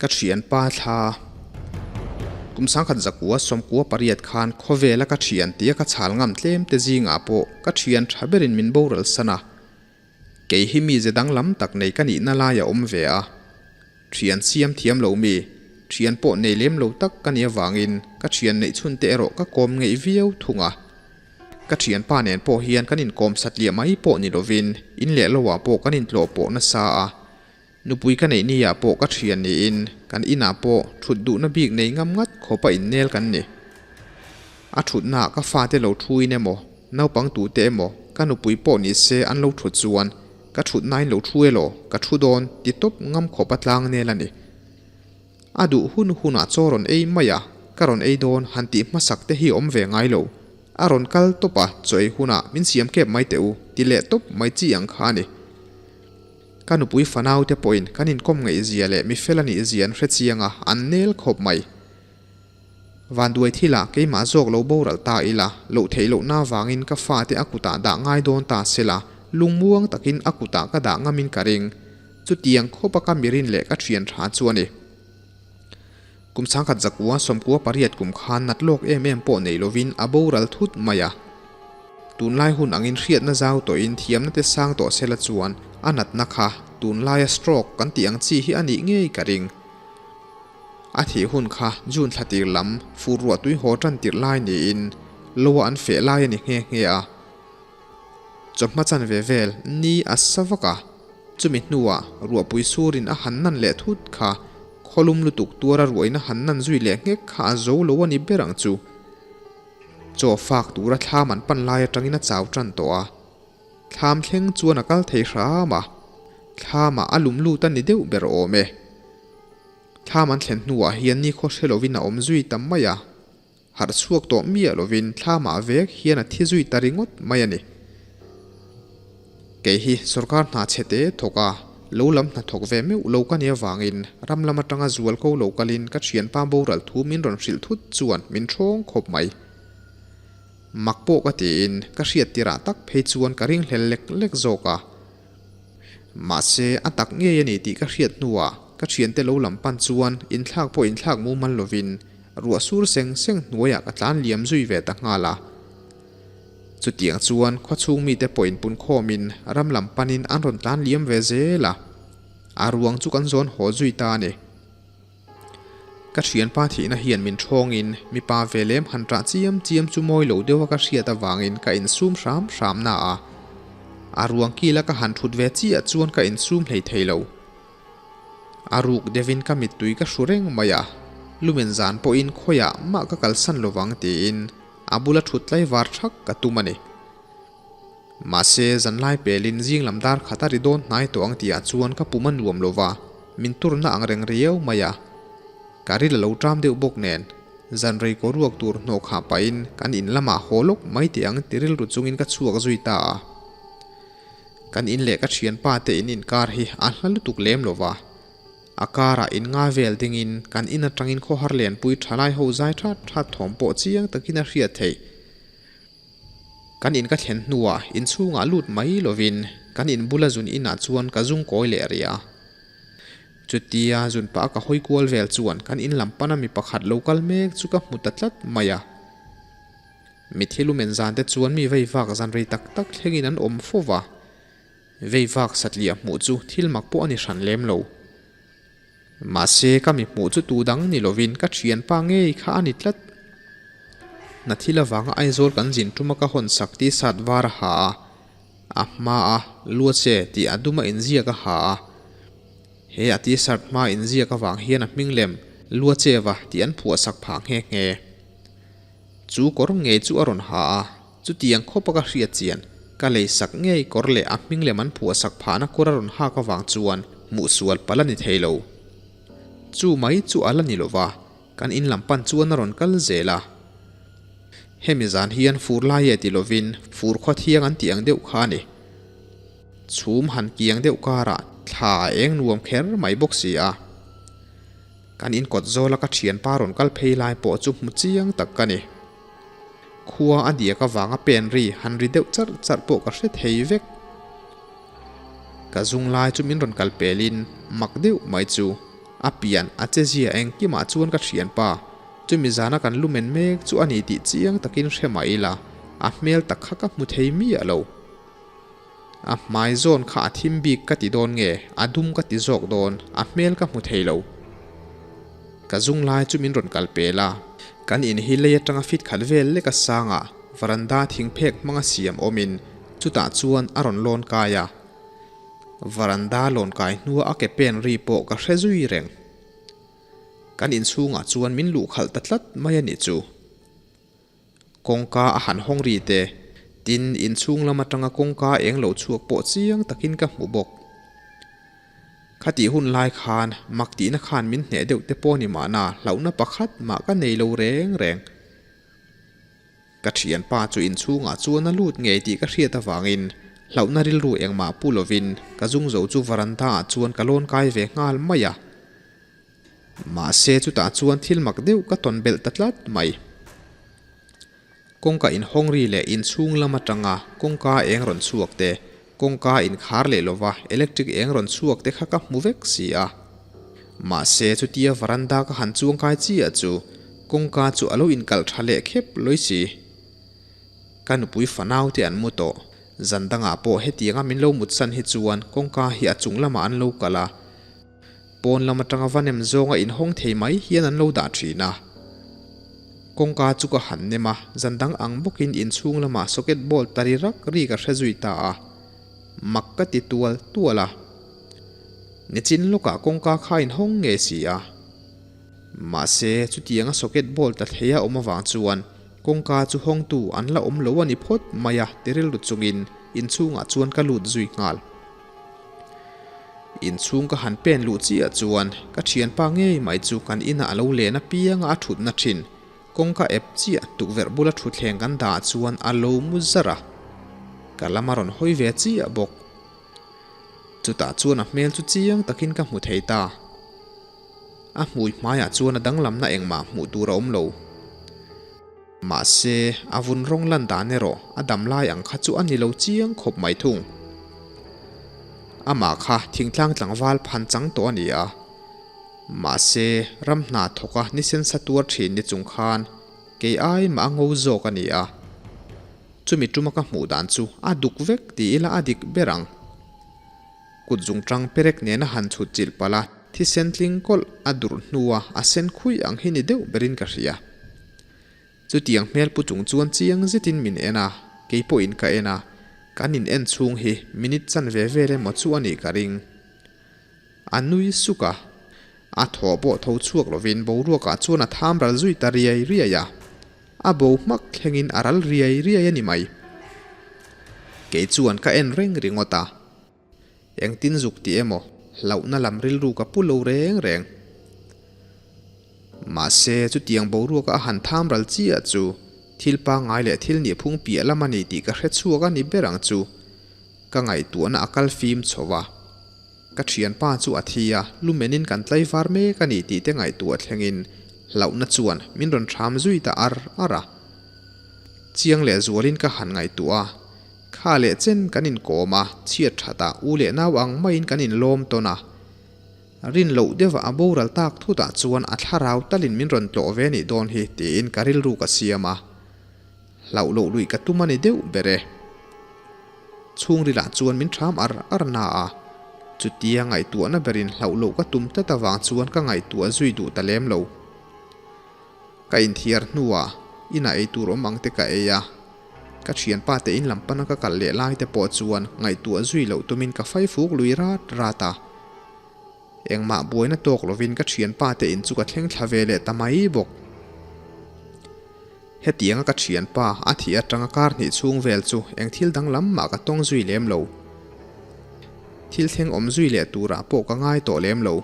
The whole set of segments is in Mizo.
Ka thianpa thla kum 1998 khan khawvela ka thian tia ka chhal ngam tlem te zingah pawh ka thian tha berin min boral san a. Kei hi mi ze danglam tak nei ka nihna lai a awm ve a. Thian siam thiam lo mi, thian pawh nei lem lo tak ka nih avangin ka thian neih chhun te erawh ka kawm ngeih viau thung a. Ka thianpa nen pawh hian kan inkawm satliah mai pawh ni lovin in leh lohah pawh kan intlawh pawh nasa a. Nupui ka neih niah pawh ka thian niin kan inah pawh thut duhna bik nei ngam ngat khawpa innel kan ni. A thutnaah ka fate lo thuin emaw, naupang tute emaw, ka nupui pawh ni se an lo thut chuan ka thutnain lo thu elaw, ka thu dawn ti tawp ngam khawpa tlang nel a ni. A duh hun hunah chaw rawn ei mai a, ka rawn ei dawn han tih hmasak te hi awm ve ngai lo. A rawn kal tawp a, chaw ei hunah min siam kep mai teh u ti leh tawp mai chi ang kha a ni. Ka nupui fanaute pawhin kan inkawm ngaihzia leh mi fel a nihzia an hre chiang a, an nel khawp mai. Vanduai thilah keimah zawk lo boral ta ila, loh theih lohna avangin ka fate a kutah dah ngai dawn ta sela, lungmuang takin a kutah ka dah ngamin ka ring. Chutiang khawpa ka mirin leh ka thian tha chu a ni. Kum 1998 kum khan nat lawk em em pawh nei lovin a boral thut mai a. Tunlai hun angin hriatna zau tawhin thiamna te sang tawh sela chuan a natna kha tunlaia stroke kan tih ang chi hi a nih ngei ka ring. A thih hun kha June thla tir lam fur ruah tui haw tan tirh lai niin loa an feh lai a ni nghe nghe a. Chawhma chan ve vel ni a sa vak a, chumi hnuah ruahpui surin a han nan leh thut kha khawlum lutuk tuara ruahina han nan zui leh nghek kha a zo lo a ni ber ang chu. Chaw fak tura thlam an pan lai atangin a chau tan tawh a, thlam thleng chuan a kal thei hram a, thlamah a lum lut a ni deuh ber awm e. Thlam an thlen hnuah hian nikhaw hre lovin a awm zui ta mai a, harh chhuak tawh miah lovin thlamah vek hian a thi zui ta ringawt mai a ni. Kei hi sorkar hna chhe te thawk a, lo lam hna thawk ve meuh lo ka nih avangin ram lam atanga zual ko lo kalin ka thianpa boral thu min rawn hrilh thut chuan min thawng khawp mai. Mak pawh ka tiin ka hriat tirah tak phei chuan ka ringhlel lek lek zawk a. Mahse a tak ngei a ni tih ka hriat hnuah ka thiante lo lam pan chuan inthlak pawh inthlak mumal lovin ruah sur seng seng hnuaiah ka tlan liam zui ve ta nghal a. Chutiang chuan khawchhung mite pawh inpunkhawmin ram lam panin an rawn tlan liam ve zel a, a ruang chu kan zawn haw zui ta a ni. Ka thianpa thihna hian min thawngin mipa ve lem han ṭah chiam chiam chu mawi lo deuha ka hriat avangin ka insum hram hram na a, a ruang kila ka han ṭhut ve chiah chuan ka insum hlei thei lo. A ruk deuhin ka mittui ka hru reng mai a, lumen zan pawhin khawiah mah ka kalsan lovang tiin A bula thut tlaivar thak ka tum a ni. Mahse, zanlai pelin zing lam dar khat a ri dawn hnai tawh ang tihah chuan ka pum a nuam lo va, min turna ang reng riau mai a. Ka ril a lo ṭam deuh bawk nen, zan rei kaw ruak tur hnawh khah pahin kan in lamah haw lawk mai teh ang ti rilru chungin ka chhuak zui ta a. Kan in leh ka ṭhianpa te in inkar hi a hla lutuk lem lo va. A karah in nga vel dingin kan in atangin khawhar lianpui thalai ho zai that that thawm pawh chiang takin a hriat theih. Kan in ka thlen hnuah inchhungah lut mai lovin kan in bula zun inah chuan ka zung kawi leh rih a. Chutia zun pah ka hawi kual vel chuan kan in lam pana mi pakhat lo kal mek chu ka hmu ta tlat mai a. Mitthi lumen zan te chuan mi vei vak zan rei tak tak thlengin an awm fo va. Vei vak satliah hmuh chu thil mak pawh a ni hran lem lo. Mahse ka mi hmuh chu tu dang ni lovin ka thianpa ngei kha a ni tlat. Hna thil avanga Aizawl kan zin tuma ka hawn sak tih sat var a ha a, a hma a lua che tih a duma inziak a ha a. He a t-shirt hma inziak avang hian a hming lem lua che va tih an phuah sak phah nghe nghe. Chu kawr ngei chu a rawn ha a. Chutiang khawpa ka hriat chian, ka lei sak ngei kawr leh a hming lem an phuah sak phahna kawr a rawn hak avang chuan hmuh sual palh a ni thei lo. Chu mai chu a la ni lova, kan in lam pan chuan a rawn kal zel a. Hemi zan hian fur lai e ti lovin fur khaw thiang an tih ang deuh kha a ni. Chhum han kiang deuh karah thla a eng nuam kher mai bawk si a. Kan in kawt zawla ka thianpa rawn kal phei lai pawh chu hmu chiang tak ka ni. Khua a diak avanga pen ri han ri deuh charh charh pawh ka hre thei vek. Ka zung lai chu min rawn kal pelin mak deuh mai chu. A pian a che zia engkimah chuan ka thianpa, chumi zana kan lumen mek chu a ni tih chiang takin hre mah ila, a hmel tak kha ka hmu thei miah lo. A hmai zawn kha a thim bik ka ti dawn nge, a dum ka ti zawk dawn, a hmel ka hmu thei lo. Ka zung lai chu min rawn kal pel a, kan in hi lei atanga fit khat vel lek a sangah varanda thingphek hmanga siam awmin chutah chuan a rawn lawn kai a. Varanda lawn kai hnua a ke pen ri pawh ka hre zui reng. Kan inchhungah chuan min luh khalh ta tlat mai a nih chu. Kawngka a han hawng ri te, tin inchhung lam atanga kawngka eng lo chhuak pawh chiang takin ka hmu bawk. Khatih hun lai khan mak tihna khan min hneh deuh te pawh ni mahna hlauhna pakhat mah ka nei lo reng reng. Ka thianpa chu inchhungah chuan a lut ngei tih ka hriat avangin hlauhna rilru engmah pu lovin ka zung zo chu varanda ah chuan ka lawn kai ve nghal mai a. Mahse chutah chuan thil mak deuh ka tawn belh ta tlat mai. Kawngka inhawng ri leh inchhung lam atanga kawngka eng rawn chhuak te, kawngka inkhar leh lova electric eng rawn chhuak te kha ka hmu vek si a. Mahse chutia varanda ka han chuangkai chiah chu kawngka chu a lo inkalh tha leh khep lawi si. Ka nupui fanau te an mu tawh. Zan dangah pawh hetianga min lo mutsan hi chuan kawngka hi a chung lamah an lo kalh a. Pawn lam atanga va nem zawnga inhawng thei mai hian an lo dah thin a. Kawngka chu ka han nem a, zan dang ang bawkin inchhung lamah socket ball ta ri rak ri ka hre zui ta a. Mak ka ti tual tual a. Nichin lawkah kawngka kha inhawng ngei si a. Mahse, chutianga socket ball ta thei a awm avang chuan kawngka chu hawngtu an la awm lo a ni phawt mai a ti rilru chungin inchhungah chuan ka lut zui nghal. Inchhung ka han pen luh chiah chuan ka thianpa ngei mai chu kan inah a lo len apianga a thutna thin. Kawngka ep chiah tukverh bula thutthleng kan dah chuan a lo mu zar a, ka lam a rawn hawi ve chiah bawk. Chutah chuan a hmel chu chiang takin ka hmu thei ta. A hmui hmaiah chuan a danglamna engmah hmuh tur a awm lo. Mahse, a vun rawng lan dan erawh a dam lai ang kha chu a ni lo chiang khawp mai thung. Amah kha thingtlang tlangval phan chang tawh a ni a. Mahse, ram hna thawka ni sensa tuar thin ni chung khan kei ai mah a ngo zawk a ni a. Chumi tuma ka hmuh dan chu a duk vek ti ila a dik ber ang. Kut zungtang perek nena han chhut chilh palh a, thisen tling kawlh a durh hnua a sen khuih ang hi ni deuh berin ka hria. Chutiang hmel pu chung chuan chiang zetin min en a, kei pawhin ka en a, kan in en chhung hi minute chan ve vel emaw chu a nih ka ring. A nui suk a, a thaw pawh tho chhuak lovin boruakah chuan a tham ral zui ta riai riai a. A bo hmak thlengin a ral riai riai a ni mai. Kei chuan ka en reng ringawt a. Engtin zuk ti emaw hlauhna lam rilru ka pu lo reng reng. Mahse, chutiang boruaka a han tham ral chiah chu thil pangngai leh thil nihphung piah lam a ni tih ka hre chhuak a ni ber ang chu. Ka ngaihtuahna a kal fim chho va. Ka thianpa chu a thi a, lumenin kan tlaivar mek a ni tih te ngaihtuah thlengin hlauhna chuan min rawn hram zui ta ar ar a. Chiang leh zualin ka han ngaihtuah a, kha leh chen kan inkawm a, chhiat that a, u leh nau ang maiin kan inlawm tawn a. Rin loh deuhah a boral tak thutah chuan a thlarau talin min rawn tlawh ve nih dawn hi tiin ka rilru ka siam a. Hlauh loh luih ka tum a ni deuh ber e. Chhungrilah chuan min ṭham ar ar na a, chutia ngaihtuahna berin hlauh loh ka tum tlat avang chuan ka ngaihtuah zui duh ta lem lo. Ka inthiar hnuah inah ei tur awm ang te ka ei a, ka ṭhianpa te in lam pana ka kal leh lai te pawh chuan ngaihtuah zui loh tumin ka faifuk lui rat rat a. Engmah buaina tawk lovin ka thianpa te in chu ka thleng thla ve leh ta mai bawk. Hetianga ka thianpa a thih atanga kar hnih chhung vel chu eng thil danglam mah ka tawng zui lem lo. Thil thleng awm zui leh turah pawh ka ngai tawh lem lo.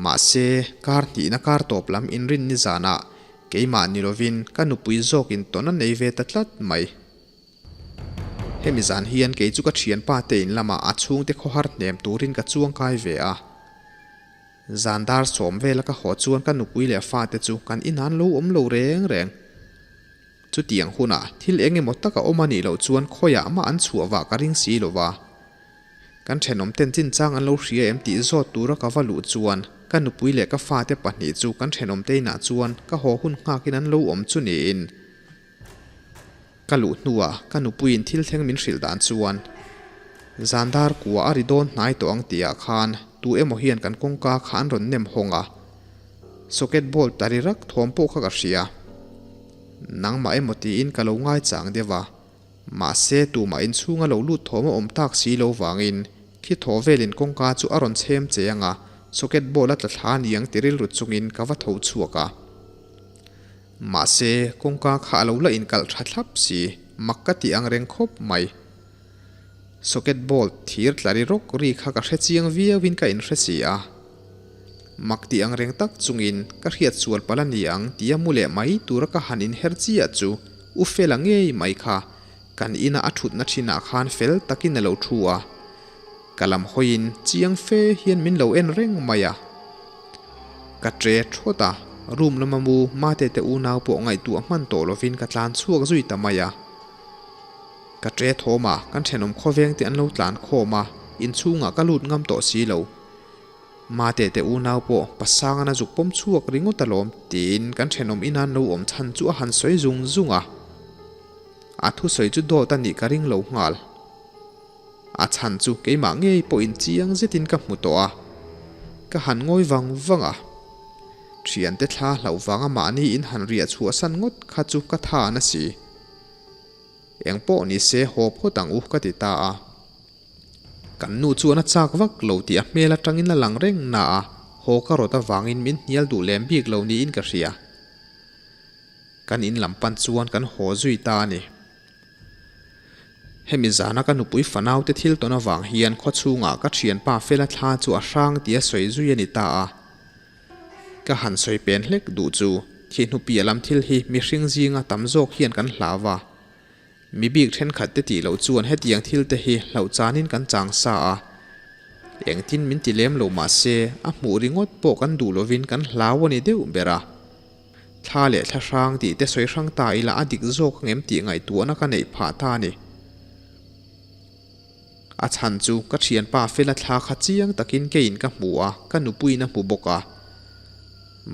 Mahse, kar hnihna kar tawp lam inrin nizanah keimah ni lovin ka nupui zawkin tawn a nei ve ta tlat mai. Hemi zan hian kei chu ka thianpa te in lamah a chhungte khawhar hnem turin ka chuang kai ve a. Zan dar sawm vela ka haw chuan ka nupui leh fate chu kan inan lo awm lo reng reng. Chutiang hunah thil eng emaw taka awm a nih loh chuan khawiah mah an chhuah vah ka ring si lo va. Kan thenawm ten chinchang an lo hria em tih zawt tura ka va luh chuan ka nupui leh ka fate pahnih chu kan thenawm te inah chuan ka haw hun nghakin an lo awm chu niin ka luh hnuah ka nupuiin thil thleng min hrilh dan chuan zan dar kua a ri dawn hnai tawh ang tihah khan tu emaw hian kan kawngka kha an rawn nem hawng a, socket bolt a ri rak thawm pawh kha ka hria. Nangmah emaw tiin ka lo ngaichang deuh a. Mahse, tumah inchhunga lo lut thawm a awm tak si lo vangin khi thaw velin kawngka chu a rawn chhem che ang a, socket ball a tla thla niang ti rilru chungin ka va tho chhuak a. Mahse, kawngka kha a lo la inkalh tha thlap si, mak ka tih ang reng khawp mai. Socket ball thir tla ri rawk ri kha ka hre chiang viauin ka inhre si a. Mak tih ang reng tak chungin ka hriat sual palh a ni ang tia mu leh mai tura ka han inher chiah chu U Fela ngei mai kha kan ina a thutna thinah khan fel takin a lo thu a. Ka lam hawiin chiang fe hian min lo en reng mai a. Ka tre thawt a, room lama mu Mate te unau pawh ngaihtuah hman tawh lovin ka tlan chhuak zui ta mai a. Ka tre thawm a, kan thenawm khawveng te an lo tlan khawm a, inchhungah ka lut ngam tawh si lo. Mate te unau pawh Pasangan a zuk pawm chhuak ringawt alawm tiin kan thenawm inan lo awm chhan chu a han sawi zung zung a. A thusawi chu dawt a nih ka ring lo nghal. A chhan chu keimah ngei pawhin chiang zetin ka hmu tawh a. Ka han ngawi vang vang a. Thiante thla hlauh vanga mahni in han riah chhuahsan ngawt kha chu ka tha a na si. Eng pawh ni se haw phawt ang u ka ti ta a. Kan nu chuan a chak vak lo tih a hmel atangin a lang reng na a, haw ka rawt avangin min hnial duh lem bik lo niin ka hria. Kan in lam pan chuan kan haw zui ta a ni. Hemi zana ka nupui fanaute thil tawn avang hian khawchhungah ka thianpa Fela thla chu a hrang tia sawi zui a ni ta a. Ka han sawi pen hlek duh chu thihnupi a lam thil hi mihring zinga tam zawk hian kan hlau a. Mi bik thenkhat te tih loh chuan hetiang thil te hi hlauh chanin kan chang sa a. Engtin min ti lem lo mah se a hmuh ringawt pawh kan duh lovin kan hlau a ni deuh ber a. Thla leh thla hrang tih te sawi hrang ta ila a dik zawk angem tih ngaihtuahna ka neih phah ta a ni. A chhan chu ka thianpa Fela thla kha chiang takin keiin ka hmu a, ka nupuiin a hmu bawk a.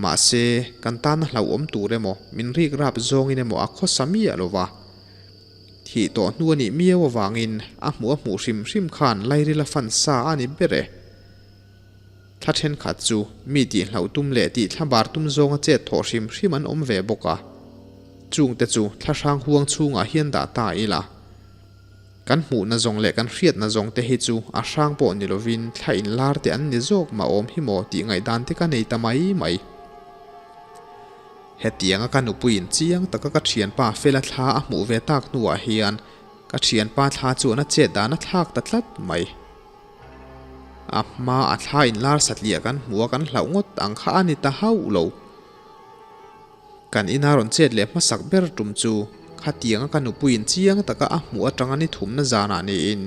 Mahse, kan tana hlauhawm tur emaw, min rik rap zawngin emaw a khawsa miah lo va. Thih tawh hnu a nih miau avangin a hmuh a hmuh hrim hrim khan lairil a fan sa a ni ber e. Thla thenkhat chu mi tih hlauh tum leh tih thla bar tum zawnga chet thawh hrim hrim an awm ve bawk a. Chungte chu thla hrang huang chhungah hian dah ta ila. Kan hmuhna zawng leh kan hriatna zawng te hi chu a hrang pawh ni lovin thla inlar te an ni zawk mah awm hi maw tih ngaihdan te ka nei ta mai mai. Hetianga ka nupuiin chiang taka ka thianpa Fela thla a hmuh ve tak hnuah hian ka thianpa thla chuan a chet dan a thlak ta tlat mai. A hma a thla inlar satliah kan hmuh a kan hlauh ngawt ang kha a ni ta hauh lo. Kan ina rawn chet leh hmasak ber tum chu khatianga ka nupuiin chiang taka a hmuh atanga ni thumna zanah niin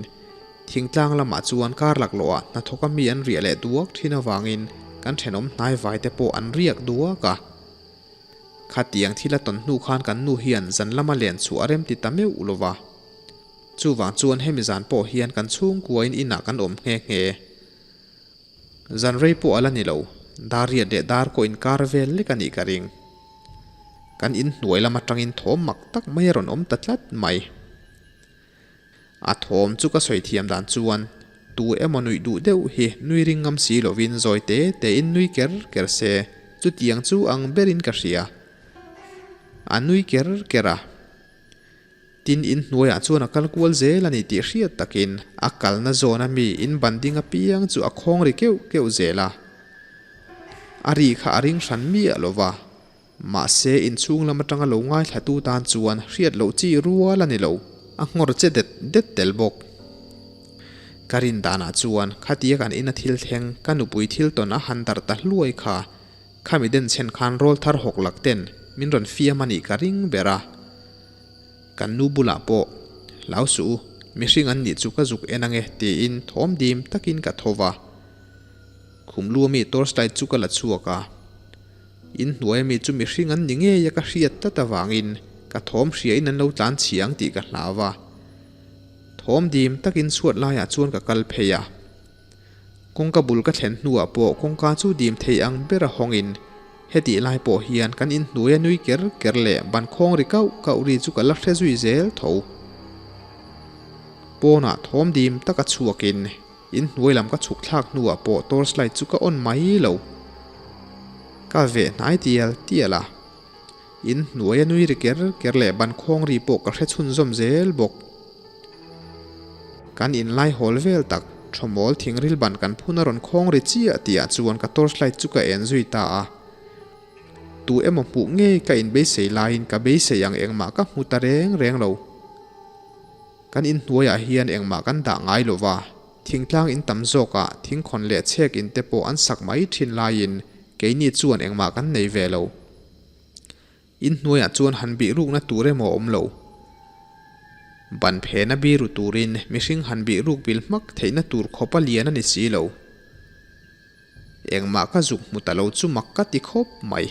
thingtlang lamah chuan kar laklawhah hnathawka mi an riah leh duak thin avangin kan thenawm hnaivai te pawh an riak duak a. Khatiang thil a tawn hnu khan kan nu hian zan lama len chhuah a remti ta meuh lo va. Chuvang chuan hemi zan pawh hian kan chhungkuain inah kan awm nghe nghe. Zan rei pawh a la ni lo, dar riat leh dar kawh inkar vel lek a nih ka ring. Kan inhnuai lam atangin thawm mak tak mai a rawn awm ta tlat mai. A thawm chu ka sawi thiam dan chuan tu emaw nuih duh deuh hi nui ring ngam si lovin zawi te tein nui ker ker se, chutiang chu ang berin ka hria. A nui ker ker a. Tin, in hnuaiah chuan a kal kual zel a ni tih hriat takin a kalna zawna mi in ban ding apiang chu a khawng ri keuh keuh zel a. A ri kha a ring hran miah lo va, mahse inchhung lam atanga lo ngaithlatu tan chuan hriat loh chi rual a ni lo, a nghawr che det det tel bawk. Ka rin danah chuan khatia kan ina thil thleng ka nupui thil tawn a han darh ta hluai kha Khami den chhen khan rawl thar hawk lak ten min rawn fiam a nih ka ring ber a. Kan nu bulah pawh, Hlau suh u, mihring an nih chu ka zuk en ange tiin thawm dim takin ka tho va. Khum lu ami torchlight chu ka la chhuak a. In hnuai ami chu mihring an ni ngei a ka hriat tlat avangin ka thawm hria in an lo tlan chhiang tih ka hlau va. Thawm dim takin chhuat laiah chuan ka kal phei a. Kawngka bul ka thlen hnuah pawh kawngka chu dim thei ang bera hawngin hetih lai pawh hian kan inhnuaia nui ker ker leh ban khawng ri kauh kauh ri chu ka la hre zui zel tho. Pawnah thawm dim taka chhuakin inhnuai lam ka chhuk thlak hnuah pawh torchlight chu ka on mai lo. Ka veh hnai tial tial a. Inhnuaia nui ri ker ker leh ban khawng ri pawh ka hre chhunzawm zel bawk. Kan inlai hawl vel tak, thawmawl thingril ban kan phun a rawn khawng ri chiah tihah chuan ka torchlight chu ka en zui ta a. Tu emaw hmuh ngei ka inbeisei laiin ka beisei ang engmah ka hmu ta reng reng lo. Kan inhnuaiah hian engmah kan dah ngai lo va, thingtlang in tam zawkah thingkhawn leh chhek in te pawh an sak mai thin laiin keini chuan engmah kan nei ve lo. Inhnuaiah chuan han bih rukna tur emaw a awm lo. Ban phena biru turin mihring han bih ruk bil hmak theihna tur khawpa lian a ni si lo. Engmah ka zuk hmu ta lo chu mak ka ti khawp mai.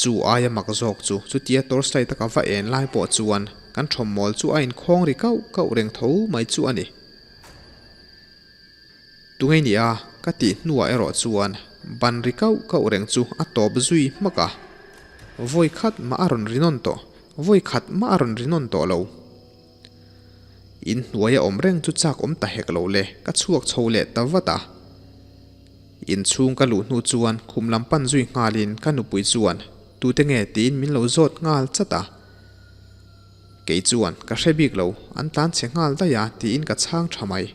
Chu aia mak zawk chu chutia torchlight a ka va en lai pawh chuan kan thawmmawl chu a inkhawng ri kauh kauh reng tho mai chu a ni. Tungei nia ka tih hnuah erawh chuan ban ri kauh kauh reng chu a tawp zui hmak a, vawi khat mah a rawn ri nawn tawh, vawi khat mah a rawn ri nawn tawh lo. In hnuaia awm reng chu chak awm ta hek lo le, ka chhuak chho leh ta vat a. In chhung ka luh hnu chuan khum lam pan zui nghalin ka nupui chuan tute nge tiin min lo zawt nghal chat a. Kei chuan ka hre bik lo, an tlan chhe nghal daih a tiin ka chhang tha mai.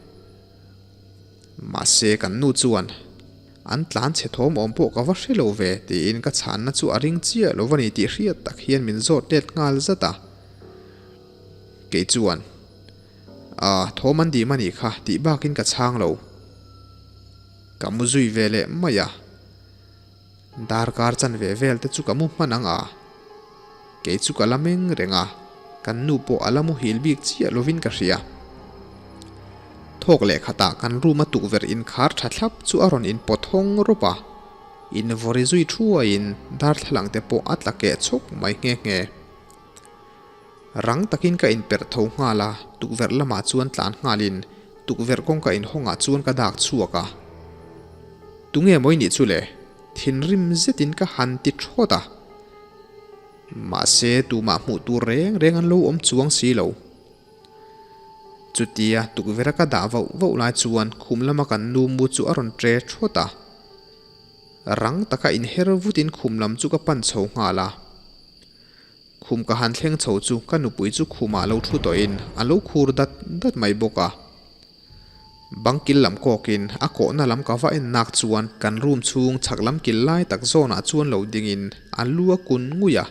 Mahse kan nu chuan an tlan chhe thawm awm pawh ka va hre lo ve tiin ka chhanna chu a ring chiah lo va ni tih hriat tak hian min zawt let nghal zat a. Kei chuan, A, thawm an dim a nih kha tih bakin ka chhang lo. Ka mu zui ve leh mai a. Darkar chanve vel te chu ka mu hman ang a. Kei chu ka la meng reng a, kan nu pawh a la muhil bik chiah lovin ka hria. Thawk leh khatah kan room a tukverh inkhar tha thlap chu a rawn inpawt hawng rawp a. Invawri zui thuaiin darthlalang te pawh a tla keh chhawk mai nghe nghe. Rang takin ka inperh tho nghal a, tukverh lamah chuan tlan nghalin tukverh kawngka inhawngah chuan ka dak chhuak a. Tunge mawi nih chu le? Thinrim zetin ka han ti thawt a. Mahse tumah hmuh tur reng reng an lo awm chuang si lo. Chutia tukverha ka dah vauh vauh lai chuan khum lama kan nu mu chu a rawn tre thawt a. Rang taka inher vutin khum lam chu ka pan chho nghal a. Khum ka han thleng chho chu ka nupui chu khumah lo thu tawhin a lo khur dat dat mai bawk a. Bang kil lam kawkin a kawhna lam ka va en nak chuan kan room chhung chhak lam kil lai tak zawnah chuan lo dingin a lu a kun ngui a,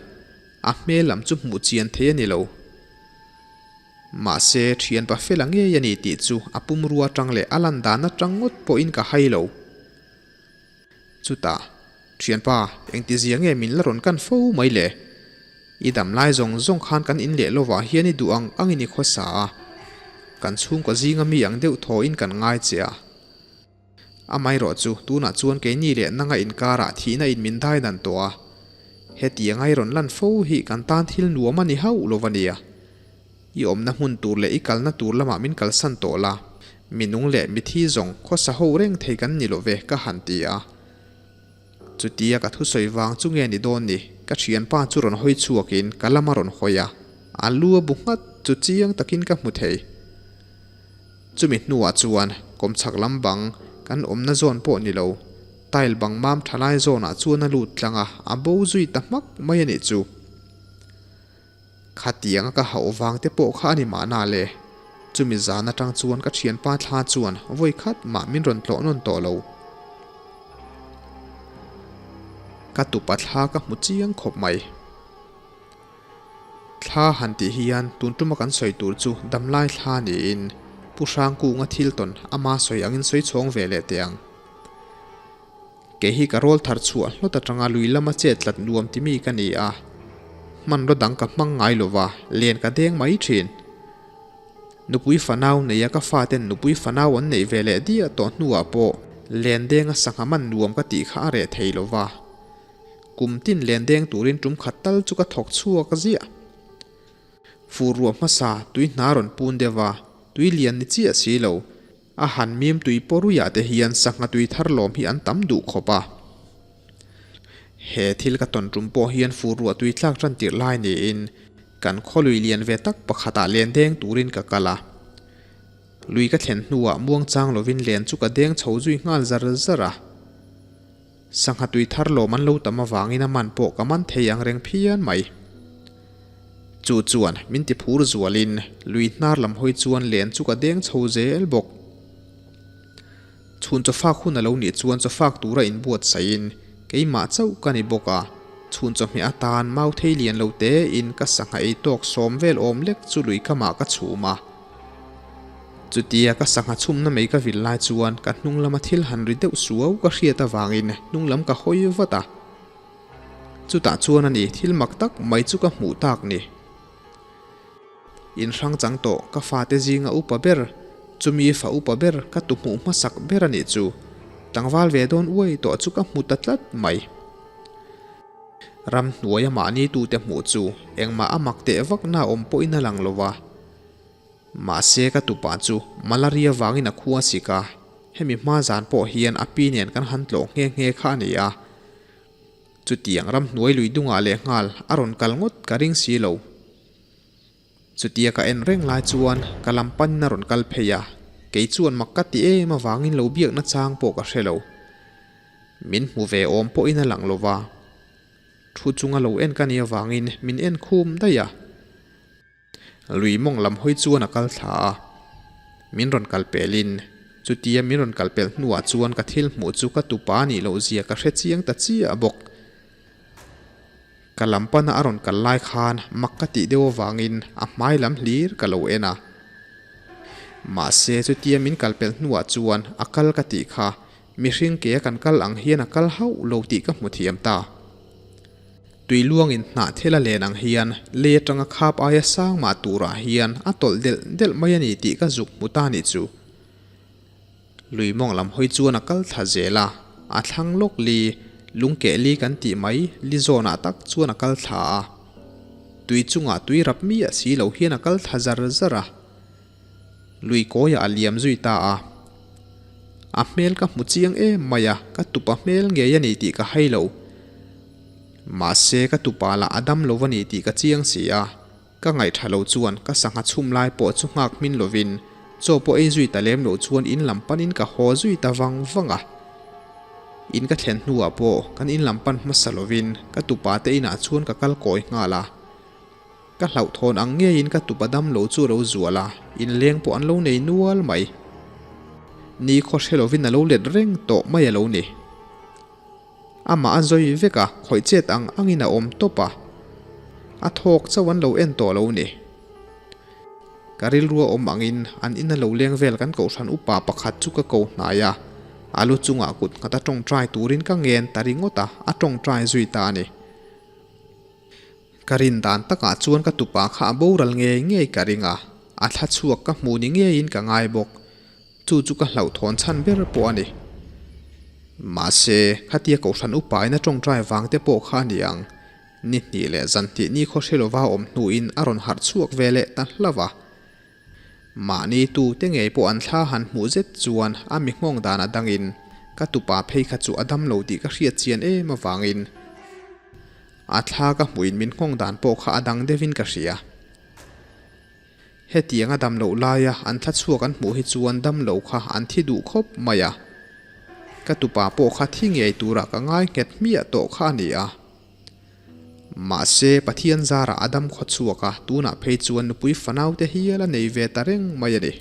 a hmel lam chu hmuh chian thei a ni lo. Mahse thianpa fela ngei a ni tih chu a pumrua atang leh a lan dan atang ngawt pawhin ka hai lo. Chutah, Thianpa, engtizia nge min la rawn kan fo mai le? I dam lai zawng zawng khan kan in leh lovah hian i duh ang angin i khawsa a, kan chhungkaw zinga mi ang deuh thawhin kan ngai che a. Amaherawh chu, tunah chuan keini leh nanga inkarah thihna in min dai dan tawh a, hetianga i rawn lan fo hi kan tan thil nuam a ni hauh lo va nia. I awmna hmun tur leh i kalna tur lamah min kalsan tawh la, mi nung leh mithi zawng khawsa ho reng thei kan ni lo ve ka han ti a. Chutia ka thusawi vang chu nge ni dawn ni, ka thianpa chu rawn hawi chhuakin ka lam a rawn hawi a, a lu a bu nghat chu chiang takin ka hmu thei. Chumi hnuah chuan kawmchhak lam bang kan awmna zawn pawh ni lo, tile bang mam tha lai zawnah chuan a lut tlang a, a bo zui ta hmak mai a nih chu. Khatianga ka hauh vang te pawh kha a ni mahna le. Chumi zan atang chuan ka thianpa thla chuan vawi khat mah min rawn tlawh nawn tawh lo. Ka tupa thla ka hmu chiang khawp mai. Thla han tih hian tun tuma kan sawi tur chu damlai thla niin Pu Hrangkunga thil tawn ama sawi angin sawi chhawng ve leh teh ang. Kei hi ka rawl thar chhuah hlawt atanga lui lama chet tlat nuam ti mi ka ni a, hmanraw dang ka hmang ngai lo va, len ka deng mai thin. Nupui fanau neia ka faten nupui fanau an neih ve leh diah tawh hnuah pawh len denga sangha man nuam ka tih kha a reh thei lo va. Kum tin len deng turin tum khat tal chu ka thawk chhuak ziah. Fur ruah hmasa tui hna rawn pun deuh va, tui lian ni chiah si lo. A han mim tui pawruiah te hian sangha tui thar lawm hi an tam duh khawp a. He thil ka tawn tum pawh hian fur ruah tui tlak tan tirh lai niin kan khawlui lian ve tak pakhatah len deng turin ka kal a. Lui ka thlen hnuah muang chang lovin len chu ka deng chho zui nghal zar zar a. Sangha tui thar lawm an lo tam avangin a man pawh ka man thei ang reng phian mai. Chu chuan min ti phur zualin lui hnar lam hawi chuan len chu ka deng chho zel bawk. Chhun chawfak hun a lo nih chuan chawfak tura inbuatsaihin keimah chauh ka ni bawk a, chhun chawhmeh atan mau thei lian lo tein ka sangha ei tawk sawm vel awm lek chu lui kamah ka chhum a. Chutia ka sangha chhumna mai ka vil lai chuan ka hnung lama thil han ri deuh suau ka hriat avangin hnung lam ka hawi vat a. Chutah chuan a ni thil mak tak mai chu ka hmuh tak ni. In hrang chang tawh ka fate zinga upa ber, chumi fa upa ber ka tu hmuh hmasak ber a nih chu. Tlangval ve dawn uai tawh chu ka hmu ta tlat mai. Ram hnuaia mahni tute hmuh chu engmah a mak teh vakna awm pawhin a lang lo va. Mahse ka tupa chu malaria vangin a khua sik a, hemi hma zan pawh hian a pi nen kan han tlawh nghe nghe kha a ni a. Chutiang ramhnuai lui dungah lehnghal a rawn kal ngawt ka ring si lo. Chutia ka en reng lai chuan ka lam panin a rawn kal phei a, kei chuan mak ka ti em avangin lo biakna chang pawh ka hre lo. Min hmu ve awm pawhin a lang lo va, thu chunga lo en ka nih avangin min en khum daih a. Lui mawng lam hawi chuan a kal thla a, min rawn kal pelin chutia min rawn kal pelh hnuah chuan ka thil hmuh chu ka tupa nih loh zia ka hre chiang ta chiah bawk. Ka lam pana a rawn kal lai khan mak ka tih deuh avangin a hmai lam hlir ka lo en a. Mahse chutia min kal pelh hnuah chuan a kal ka tih kha mihring ke a kan kal ang hian a kal hauh lo tih ka hmu thiam ta. Tui luangin hnah thel a len ang hian lei atanga khap aia sang mah turah hian a tawlh delh delh mai a ni tih ka zuk hmu ta nih chu. Lui mawng lam hawi chuan a kal thla zel a, a thlang lawk li, lungkeh li kan tih mai li zawnah tak chuan a kal thla a. Tui chungah tui rap miah si lo hian a kal thla zar zar a. Lui kawiah a liam zui ta a. A hmel ka hmu chiang em mai a, ka tupa hmel ngei a ni tih ka hai lo. Mahse ka tupa lah a dam lo a ni tih ka chiang si a. Ka ngaihṭha lo chuan ka sangha chhum lai pawh chu nghak hmin lovin chaw pawh ei zui ta lem lo chuan in lam panin ka haw zui ta vang vang a. In ka thlen hnuah pawh kan in lam pan hmasa lovin ka tupa te inah chuan ka kal kawi nghal a. Ka hlauhthawn ang ngeiin ka tupa dam lo chu a lo zual a, inleng pawh an lo nei nual mai. Ni khaw hre lovin a lo let reng tawh mai a lo ni. Amah a zawi vek a, khawih chet ang angin a awm tawp a. A thawk chauh an lo en tawh lo ni. Ka rilru a awm angin an ina lo leng vel kan kohhran upa pakhat chu ka ko hnai a, a lu chungah kut nghat a tawngtai turin ka ngen ta ringawt a, a tawngtai zui ta a ni. Ka rin dan takah chuan ka tupa kha a boral ngei ngei ka ring a, a thla chhuak ka hmu ni ngeiin ka ngai bawk. Chu chu ka hlauhthawn chhan ber pawh a ni. Mahse, khatia Kohhran upain a tawngtai vang te pawh kha a ni ang. Ni hnih leh zan hnih ni khaw hre lova awm hnuin a rawn harh chhuak ve leh ta hlauh a. Mahni tu te ngei pawh an thla han hmuh zet chuan a mi nghawng dan a dangin ka tupa phei kha chu a dam lo tih ka hriat chian em avangin a thla ka hmuhin min nghawng dan pawh kha a dang deuhin ka hria. Hetiang a dam loh laia an thla chhuak an hmuh hi chuan dam lo kha an thi duh khawp mai a. Ka tupa pawh kha thi ngei turah ka ngai nghet hmiah tawh kha a ni a. Mahse, Pathian zarah a dam khaw chhuak a, tunah phei chuan nupui fanaute hial a nei ve ta reng mai a ni.